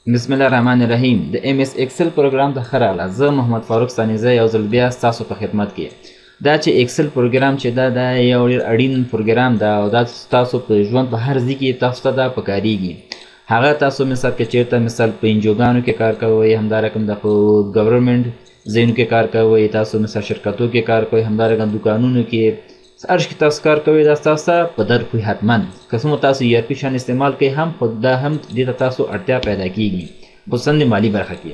بسم الله الرحمن الرحیم. د MS Excel پروګرام ته ښه راغله. زه محمد فاروق ستانیزی یو ځل بیا ستاسو په خدمت کې. دا چې Excel پروګرام چې دا یو ډېر اړین پروګرام ده او دا ستاسو په ژوند په هر ځای کې تاسو ته دا پکارېږي. هغه تاسو مثال که چېرته مثال په انجوګانو کې کار کوئ، همدا رقم د په government ځایونو کې کار کوئ، تاسو مثال شرکتو کې کار کوئ، همدا رقم دوکانونو کې هر کې تاسو کار کوئ، دا ستاسو ته په درد خوري حتما. که څومره تاسو ERP شان استعمال کوئ هم، خو دا هم دې ته تاسو اړتیا پیدا کیږي، خصوصا د مالي برخه کې.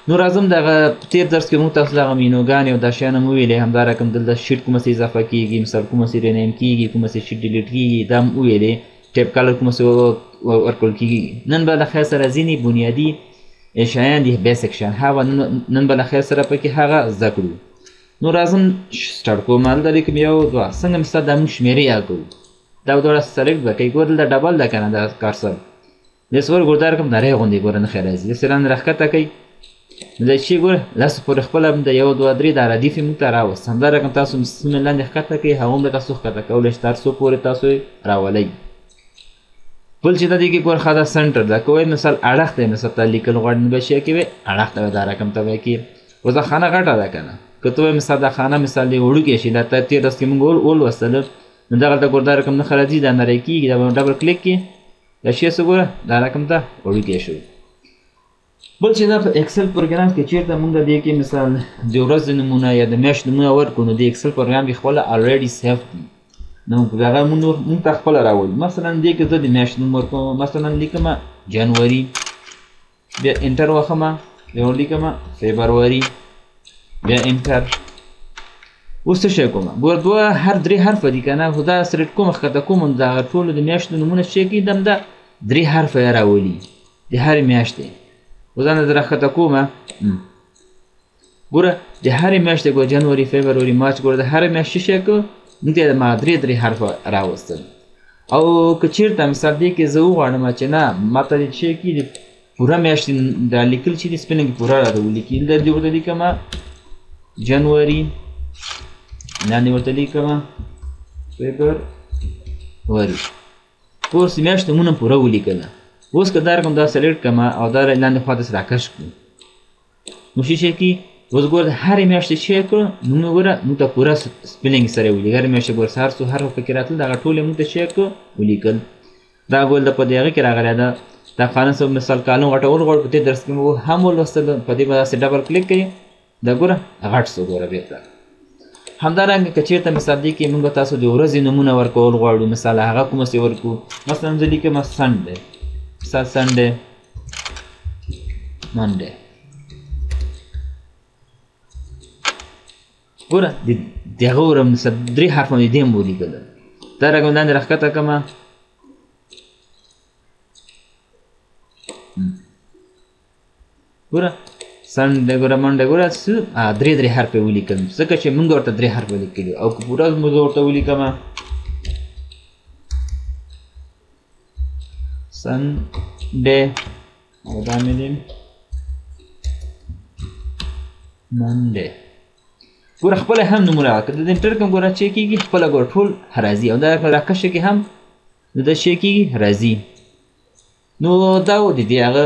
نو راځم دغه تېر درس کې موږ تاسو دغه مینوګانې او دا شیان هم وویلې، همدا رقم دلته sheet کومه څه اضافه کیږي، مثال کومه څه rename کیږي، کومه څه sheet delete کیږي، دا هم وویلې، tab color کومه څه ورکول کیږي. نن به له خیر سره ځینې بنیادي شیان دي، basic شیان، هغه نن به له خیر سره پکې هغه زده کړو. نو راځم start کوم. دلته لیکم یو دوه، څنګه مثال دا موږ شمېرې یاد کوو، دا به دواړه select به کوي. ګوره دلته double ده که نه، دا cursor داسې ور ګوره، دا رقم نری غوندې ګوره نښه راځي، داسې لاندې راښکته کوي. نو دا چې ګوره لس پورې خپله هم د یو دوه درې دا ردیف یې موږ ته راوست. همدا رقم تاسو څومره لاندې ښکته کوي هغومره تاسو ښکته کولی شئ، تر څو پورې تاسو یې راولئ. بل چې د دې کې ګوره ښه دا center ده، که وایي مثال اړخ دی، مثال ته لیکل غواړي نو به شی کې وي اړخ ته دا رقم ته به کې. اوس دا خانه غټه ده که نه، که ته وایې مثال دا خانه مثال دې وړوکی شي، دا تېر درس کې موږ ولوستله، نو دغلته ګوره دا رقم نښه راځي، دا نری کېږي، دا به double click کړي، دا شی څه ګوره دا رقم ته وړوکی شو. بل چې دا په Excel پروګرام کې چېرته موږ دې کې مثال د ورځې نمونه یا د میاشت نمونه ورکړو، نو د Excel پروګرام کې خپله already save دي، نو هغه موږ ته خپله راولي. مثلا دې کې زه د میاشت نوم ورکوم، مثلا لیکم جنوري، بیا enter وخمه، بیا ولیکم فبروري، بیا enter. اوس څه شی کوم؟ ګوره دوه هر درې حرفه دي که نه، خو دا select کوم ښکته کوم، دا ټولو د میاشتو نومونه چې کوي دم دا درې حرفه یې راولي د هرې میاشتې. اوس دا نه راښکته کوم، ګوره د هرې میاشتې، ګوره جنوري، فبروري، مارچ، ګوره د هرې میاشتې څه شی کوو، موږ ته یې ما درې درې حرفه راوستل. او که چېرته مثال دې کې زه وغواړم چې نه ما ته دې شی کېږي پوره میاشتې دا لیکل چې دي spelling پوره راته ولیکي، دلته دې ورته لیکم جنوري، لاندې ورته لیکم فبروري، اوس میاشت نومونه پوره ولیکله. اوس که دا رقم دا select کړم او دا لاندې خوا ته راکش کړو، نو څه شی کېږي؟ اوس ګوره د هرې میاشتې چې یې کړو نوم یې ګوره موږ ته پوره spelling سره ولیکل. هرې میاشتې ګوره هر څو حرف پکې راتلل، دغه ټول یې موږ ته چې یې کړو ولیکل. دا ګول د په دې هغه کې راغلی ده. دا خانه څه مثال column غټول غواړو، په دې درس کې مو هم ولوستل، په دې به داسې double click کوي، دا ګوره غټ سو ګوره بېرته. همدارنګه که چېرته مثال دې کې موږ تاسو د ورځې نومونه ورکول غواړو، مثال هغه کومه څه ورکړو، مثلا زه لیکم Sunday، مثال Sunday، Monday، ګوره د هغه ورځ مثال درې حرفه مې دې هم ولیکل. دا رقم لاندې راښکته کړم، ګوره Sunday، ګوره Monday، ګوره څه درې درې حرفه یې ولیکل، ځکه چې موږ ورته درې حرفه لیکلي. او که پوره موږ ورته ولیکم Sunday او دا مې دی Monday، ګوره خپله هم نومونه راکړه. د enter کوم ګوره چې کېږي خپله ګوره ټول راځي، او دا راکشه کې هم نو دا شی کېږي راځي. نو دا و د دې هغه.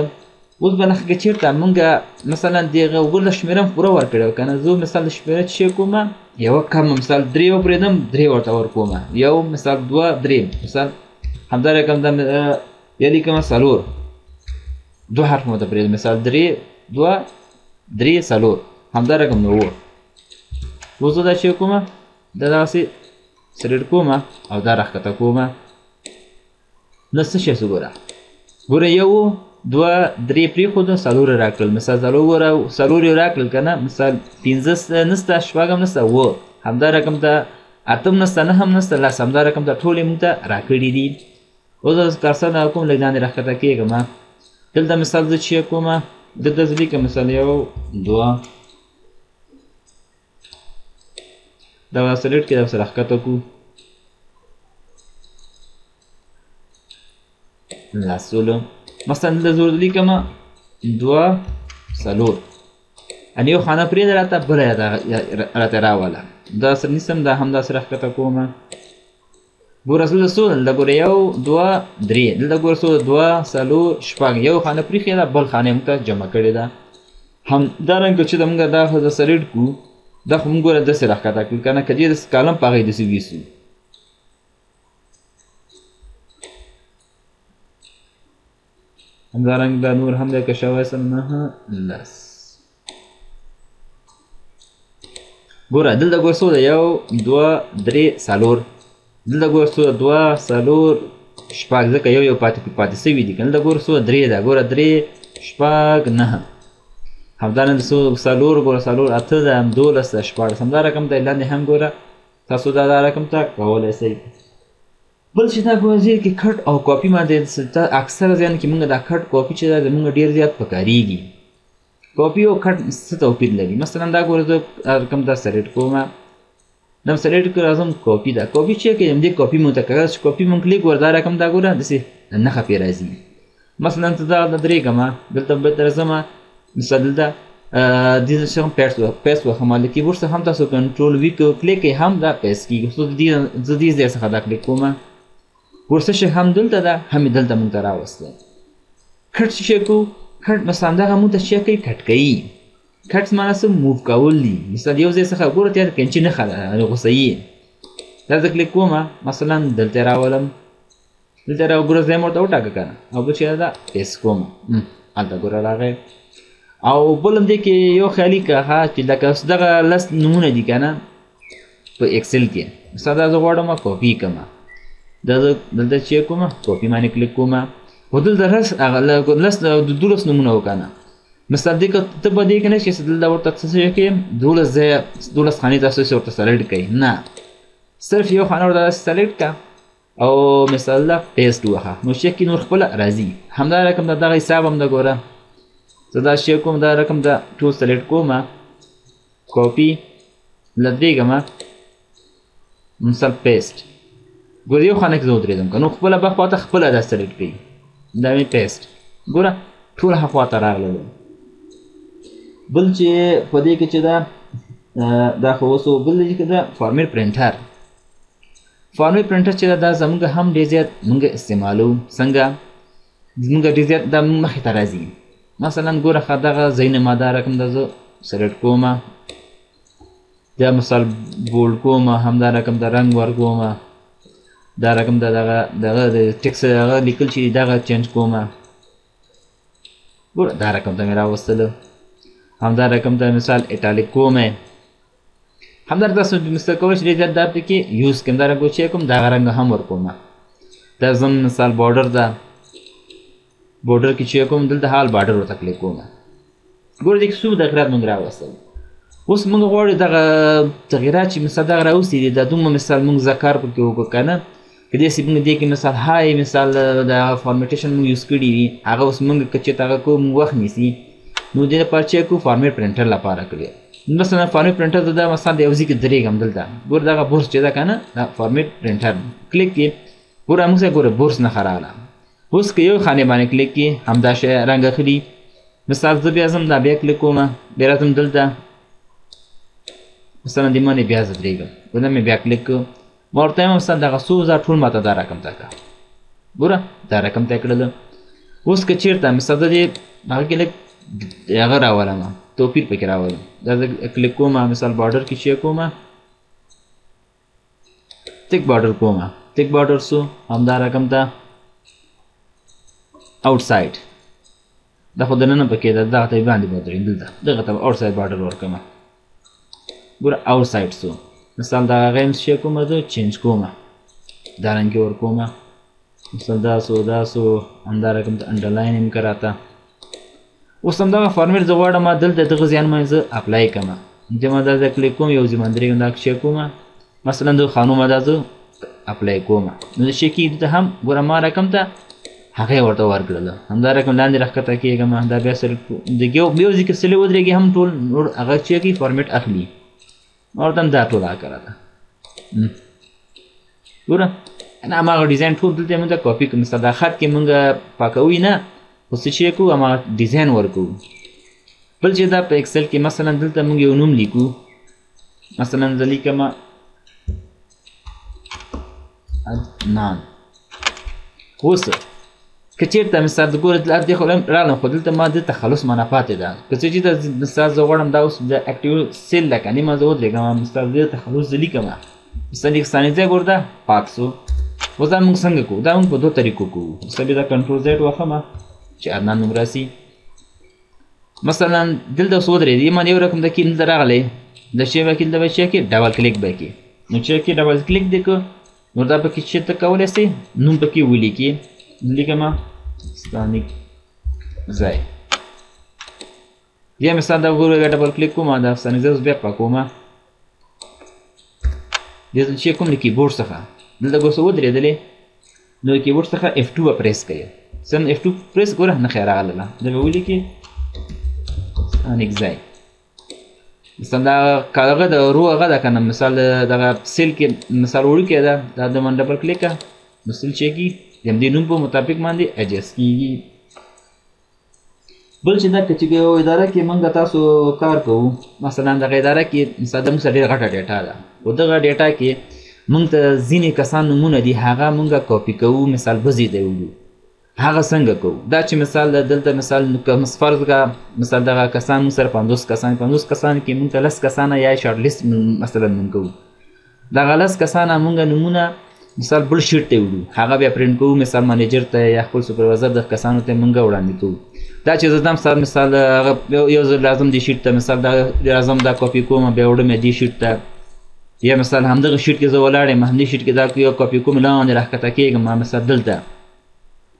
اوس به نښه که چېرته مونږ مثلا د هغه ګوره شمېره هم پوره ورکړې وه که نه، زه مثال د شمېره چې شی کوم یوه کمه مثال درې وپرېږدم، درې ورته ورکوم، یو مثال دوه درې، مثال همدا رقم دا بیا لیکم څلور، دوه حرف مې ورته پرېږدم، مثال درې دوه درې څلور، همدا رقم نو اووه. اوس زه دا شی کوم، دا دغسې select کوم او دا راښکته کوم، نو څه شی سو ګوره، ګوره یو دوه درې پرېښودل، څلور یې راکړل، مثال څلور ګوره څلور یې راکړل که نه، مثال پنځه نسته، شپږ هم نسته، اووه، همدا رقم ته اتم نسته، نهه هم نسته، لس، همدا رقم ته ټول یې موږ ته راکړي دي. اوس زه cursor نه کوم، لږ لاندې راښکته کېږم، دلته مثال زه چې کوم، دلته زه لیکم مثال یو دوه، دا به select کړي، دا به سره ښکته کړو لسولو، مثلا دلته زه ورته لیکم دوه څلور، ان یو خانه پرېږده راته، بله راته راوله، دا سره نیسم، دا هم داسې راښکته کوم. ګوره دلته څو ده؟ دلته ګوره یو دوه درې، دلته ګوره څو ده؟ دوه څلور شپږ، یو خانه پرېښې ده، بل خانه یې موږ ته جمع کړې ده. همدارنګه چې موږ دا ښځه سلیکټ کړو، دا خو موږ ګوره داسې راښکته کړو که نه، که دې داسې کالم په هغې داسې ویسو. همدارنګه دا نور هم دی که شوی سم نهه لس. ګوره دلته ګوره څو ده؟ یو دوه درې څلور، دلته ګوره څو ده؟ دوه څلور شپږ، ځکه یو یو پاتې سوي دي که نه. دلته ګوره څو ده؟ درې ده، ګوره درې شپږ نهه. همدارنګه څو څلور، ګوره څلور اته ده، هم دولس ده، 16. همدا رقم دی لاندې هم ګوره تاسو دا رقم ته کولی سئ. بل چې دا ګوره ځای کې cut او کاپي باندې اکثره ځایونو کې موږ دا cut copy چې ده زموږ ډېر زیات پکارېږي. کاپي او cut څه توپیر لري؟ مثلا دا ګوره زه رقم دا select کوم، دا select کړم، راځم کاپي ده، کاپي چې کوي همدې کاپي مونږ ته کړه چې کاپي مونږ کلیک ور دا رقم دا ګوره داسې نښه پرې راځي. مثلا ته دا درېږم، دلته بېرته راځم، مثلا دلته دې څه هم paste وهم، له کیبورډ څخه هم تاسو control V کلیک کوئ هم دا paste کېږي. زه دې ځای څخه دا کلیک کوم، ګوره څه شی هم دلته ده، هم یې دلته مونږ ته راوستی. cut څه شی کوو؟ cut مثلا دغه مونږ ته څه کوي؟ cut کوي. cut معنا څه؟ move کول دي. مثلا یو ځای څخه ګوره تیار قینچي نښه ده، یعنې غوسه یې. دا زه کلیک کوم، مثلا دلته یې راولم، دلته یې ګوره ځای مې ورته وټاکه که نه، او بل چې ده paste کوم، هلته ګوره راغی. او بل هم دې کې یو خیالي که ښه چې لکه اوس دغه لس نومونه دي که نه په اکسل کې، مثلا دا زه غواړم کاپي کړم، دا زه دلته چې کوم کاپي باندې کلیک کوم، خو دلته هغه لس د دولس نومونه وو که نه. مثلا دې که ته به دې کې نه چې دلته ورته څه شی کوې، دولس ځای دولس خانې تاسو ورته select کوئ، نه، صرف یو خانه ورته داسې select کړه او مثال دا paste ووهه، نو چې کې نور خپله راځي. همدا رقم ده دغه حساب هم ده. ګوره زه دا شی کوم، دا رقم ده ټول select کوم، کاپي لدرېږم، مثال paste، ګوره یو خانه کې زه ودرېدم که نو خپله به خواته خپله دا select کوي، دا مې paste، ګوره ټول ها خواته راغلل. بل چې په دې کې چې ده دا خو اوس بل دې کې ده format painter. format painter چې ده دا زموږ هم ډېر زیات موږ استعمالو. څنګه زموږ ډېر زیات دا موږ مخې ته راځي. مثلا ګوره ښه دغه ځایونه ما دا رقم ده زه select کوم، دا مثال bold کوم، همدا رقم ده رنګ ورکوم، دا رقم ده دغه دغه د ټیکس هغه لیکل چې دغه change کوم، ګوره دا رقم ته مې راوستلو. همدا رقم ته مثال italic کوم، همدا تاسو مثال کولی شئ ډېر زیات دا پکې use کړم. دا رنګ چې کوم دغه رنګ هم ورکوم. دا زم مثال border ده، border کې چې کوم دلته حال border ورته کلیک کوم، ګوره دې کې څو تغیرات موږ راوستل. اوس موږ غواړو دغه تغیرات چې مثال دغه راوستي دي، دا دومره مثال موږ ذکر پکې وکړو که نه، که داسې موږ دې کې مثال های مثال د formattation موږ use کړي وي، هغه اوس موږ که چېرته هغه کوو موږ وخت نیسي، نو دې لپاره چې کوو format painter لپاره کړی. مثلا format painter ته دا مثال د یو ځای کې درېږم، دلته ګوره دغه برش چې ده که نه، دا format painter کلیک کړي، ګوره موږ سره ګوره برش نښه راغله. اوس که یو خانې باندې کلیک کړي همدا شی رنګ اخلي. مثال زه بیا ځم دا بیا کلیک کوم، بیا راځم دلته مثلا دې باندې بیا زه درېږم، ګوره مې بیا کلیک کړو، ما ورته وایم مثلا دغه څو ځله ټول ماته دا رقم ته کړه، ګوره دا رقم ته کړله. اوس که چېرته مثال زه دې هغه کې لږ هغه راولم، توپیر پکې راولم، دا زه کلیک کوم، مثال border کې چې کوم thick border کوم، thick border سو همدا رقم ته outside، دا خو دننه پکې ده، دغه ته باندې به ودرېږم، دلته دغه ته به outside border ورکړم، ګوره outside سو. مثال دغه غیم شی کوم زه change کوم، دا رنګ یې ورکوم، مثال دا سو دا سو همدا رقم ته underline یې که راته. اوس همدغه format زه غواړم دلته دغه ځای باندې زه apply کړم، دې ما دا ځای کلیک کوم، یو ځای باندې درېږم، دا شی کوم، مثلا د خانو ما دا زه apply کوم، نو د شی کېږي دلته هم ګوره ما رقم ته هغه یې ورته ورکړله. همدا رقم لاندې راښکته کېږم، دا بیا select د یو ځای کې سلې ودرېږي هم ټول نور هغه چې کوي format اخلي، ورته هم دا ټول هغه راته. ګوره نه هماغه ډیزاین ټول دلته موږ کاپي کړو. مثلا دا خط کې موږ پاکوي نه، خو څه چې کوو هماغه ډیزاین ورکوو. بل چې دا په اکسل کې مثلا دلته موږ یو نوم لیکو، مثلا زه لیکم عدنان. اوس که چېرته مثال د ګوره دې خو رالم، خو دلته ما د تخلص معنا پاتې ده. که څه چې مثال زه غواړم دا اوس د active cell ده که نه، ما زه ودرېږم مثال د تخلص زه لیکم، مثال ستانکزی ګوره دا پاک سو. اوس دا موږ څنګه کوو؟ دا موږ په دوه طریقو کوو. مثال بیا دا control Z وخمه چې عدنان نوم راسي. مثلا دلته اوس ودرېدې، ما یو رقم د کې دلته راغلی د شی به کې دلته به چې کې double click به کې، نو چې کې double click دی کو، نو دا پکې چې ته کولی سې نوم پکې ولیکې، لیکم ستانکزی. بیا مثال دا ګورو بیا double click کوم، دا ستانکزی اوس بیا پاکوم. دې ځل چې کوم له کیبورډ څخه دلته ګوره څه ودرېدلې، نو له کیبورډ څخه F2 به press کوي. څنګه F2 press ګوره نښه یې راغلله، دا به ولیکې ستانکزی. مثلا دا هغه د row هغه ده که نه، مثال دغه cell کې مثال وړوکی ده، دا د من double click کړه، نو cell چې کېږي د همدې نوم په مطابق باندې adjust کېږي. بل چې دا که چې یو اداره کې موږ تاسو کار کوو، مثلا دغه اداره کې مثلا د موږ سره ډېره غټه data ده، خو دغه data کې موږ ته ځینې کسان نومونه دي هغه موږ کاپي کوو، مثال بزې ته وړو. هغه څنګه کوو؟ دا چې مثال دلته مثال فرض کړه مثال دغه کسان موږ سره 50 کسان، 50 کسان کې موږ ته 10 کسانه یا short list مثلا موږ کوو، دغه 10 کسانه موږ نومونه مثال بل sheet ته وړو، هغه بیا پرینټ کوو، مثال manager ته یا خپل supervisor د کسانو ته موږ وړاندې کوو. دا چې زه دا مثال مثال هغه یو ځل راځم دې sheet ته، مثال دا راځم دا کاپي کوم بیا وړم یې دې sheet ته، یا مثال همدغه sheet کې زه ولاړ یم، همدې sheet کې دا یو کاپي کوم لاندې راښکته کېږم، مثال دلته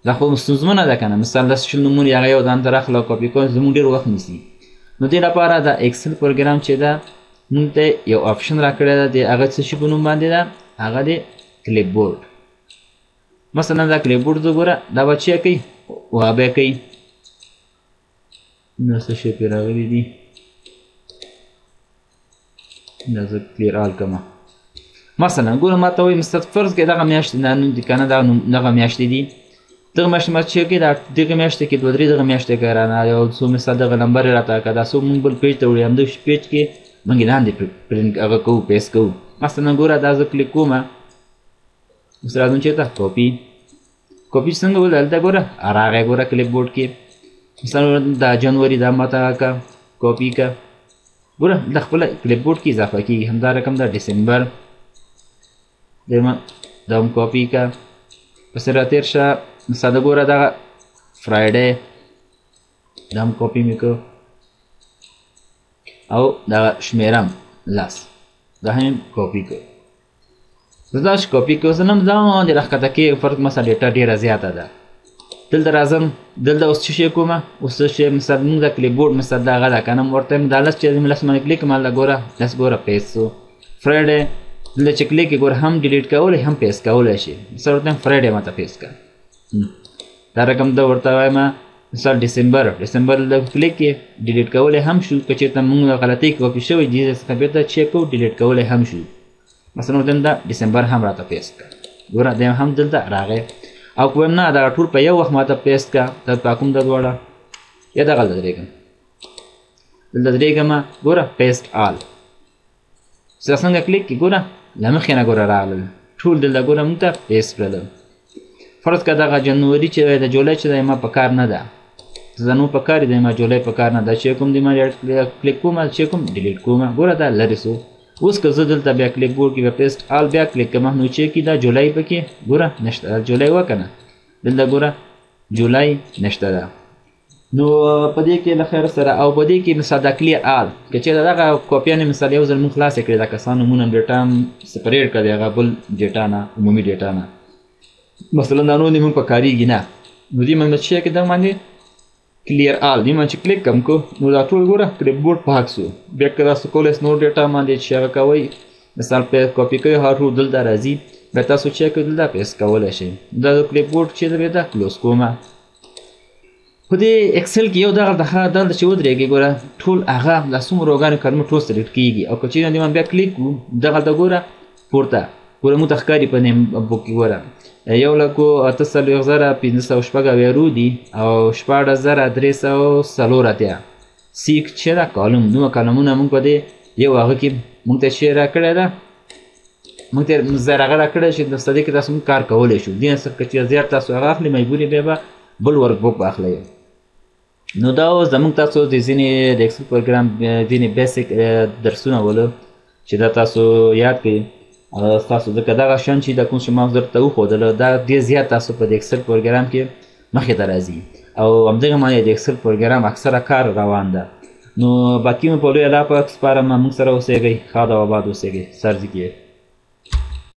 دا خو ستونزمنه ده که نه، مثال 10 20 نومونه هغه یو ځان ته راخله او کاپي کوم زموږ ډېر وخت نیسي. نو دې لپاره دا Excel پروګرام چې ده موږ ته یو option راکړی ده، د هغه څه شي په نوم باندې ده، هغه دی clipboard. مثلا دا clipboard زه ګوره دا به چې کوي وه به کوي، نو څه شی پرې راغلي دي، دا زه clear all کړم. مثلا ګوره ما ته وایي مثلا فرض کړئ دغه میاشتې دا نوم دي که نه، دا نوم دغه میاشتې دي، دغه میاشتې ما چې کوي دا دغه میاشتې کې 2 3 دغه میاشتې که رانه یو څو مثال دغه نمبر یې راته که دا څو موږ بل page ته وړي، همدغه page کې موږ یې لاندې پرینټ هغه کوو paste کوو. مثلا ګوره دا زه کلیک کوم، اوس راځم چېرته copy، copy څنګه ول دلته ګوره راغی ګوره clipboard کې، مثلا دا جنوري دا ماته که کاپي که ګوره دا خپله clipboard کې اضافه کېږي. همدا رقم دا ډسمبر دا هم کاپي که پسې راتېر شه، مثلا دا ګوره دغه Friday دا هم کاپي مې که او دغه شمېرم 10 دا هم کاپي که. زه دا چې کاپي کوم زه نن لاندې راښکته کېږم، فرض مثلا data ډېره زیاته ده، دلته راځم دلته اوس څه شی کوم، اوس څه شی مثال موږ د clipboard مثال دا هغه ده که نه، ورته دا 10 چې 10 باندې کلیک کوم، هلته ګوره 10 ګوره paste سو. Friday دلته چې کلیک یې ګوره هم delete کولی هم paste کولی شي، مثال ورته Friday ماته paste کړه. دا رقم ده ورته وایم مثال ډسمبر، ډسمبر دلته کلیک یې delete کولی هم شو، که چېرته موږ غلطۍ کاپي شوی دې ځای څخه بېرته چک کوو delete کولی هم شو. مثلا ورته دا ډسمبر هم راته paste کړه، ګوره دی هم دلته راغی. او که وایم نه دا ټول په یو وخت ماته paste کړه، دا پاکوم دا دواړه یا دغه دلته درېږم، دلته درېږم ګوره paste all زه څنګه کلیک کړي ګوره له مخې نه ګوره راغلل ټول دلته ګوره موږ ته paste کړل. فرض کړه دغه جنوري چې دی د جولای چې دی ما په کار نه ده، زه نو په کار دی ما جولای په کار نه ده، چې کوم دی ما کلیک کوم چې کوم delete کوم ګوره دا لرې سو. اوس که زه دلته بیا clipboard کې بیا paste all بیا کلیک کوم، نو چې کې دا جولای پکې ګوره نشته، دا جولای وه که نه، دلته ګوره جولای نشته ده. نو په دې کې له خیر سره او په دې کې مثال دا clear all که چېرته دغه کاپیانې مثال یو ځل موږ خلاصې کړې، دا کسان نومونه data هم separate کړه د هغه بل data نه، عمومي data نه، مثلا دا نور دې موږ په کارېږي نه، نو دې موږ چې کې دغه باندې clear all دې باندې چې کلیک کم کو، نو دا ټول ګوره clipboard پاک سو. بیا که تاسو کولی شئ نور data باندې چې هغه کوئ، مثال په کاپي کوئ هغه ټول دلته راځي، بیا تاسو چې کوئ دلته paste کولی شئ. دا د clipboard چې دی بیا دا close کومه. په دې Excel کې یو دغه د هغه دلته چې ودرېږي ګوره ټول هغه دا څومره row ګانې کلمه ټول select کېږي، او که چېرې دې باندې بیا کلیک کړو دغلته ګوره پورته ګوره موږ ته ښکاري په name book کې ګوره 1,48,576 row دي او 16,384 سیک چې دا column، نومه column ونه موږ په دې یو هغه کې موږ ته چې راکړی ده موږ ته زه هغه راکړی چې د دې کې تاسو موږ کار کولی شو. دې نه که چې زیات تاسو هغه اخلئ، مجبور بیا به بل ورک بوک به اخلئ. نو دا اوس زموږ تاسو د ځینې د اکسل پروګرام ځینې بیسیک درسونه ولو چې دا تاسو یاد کړئ. ستاسو ځکه دغه شیان چې دا کوم چې ما درته وښودله، دا ډېر زیات تاسو په د اکسل پروګرام کې مخې ته راځي، او همدغه معنی د اکسل پروګرام اکثره کار روان ده. نو باقي مو په لوی الله پاک سپارم، موږ سره اوسېږئ، ښاد او آباد اوسېږئ. سر ځي.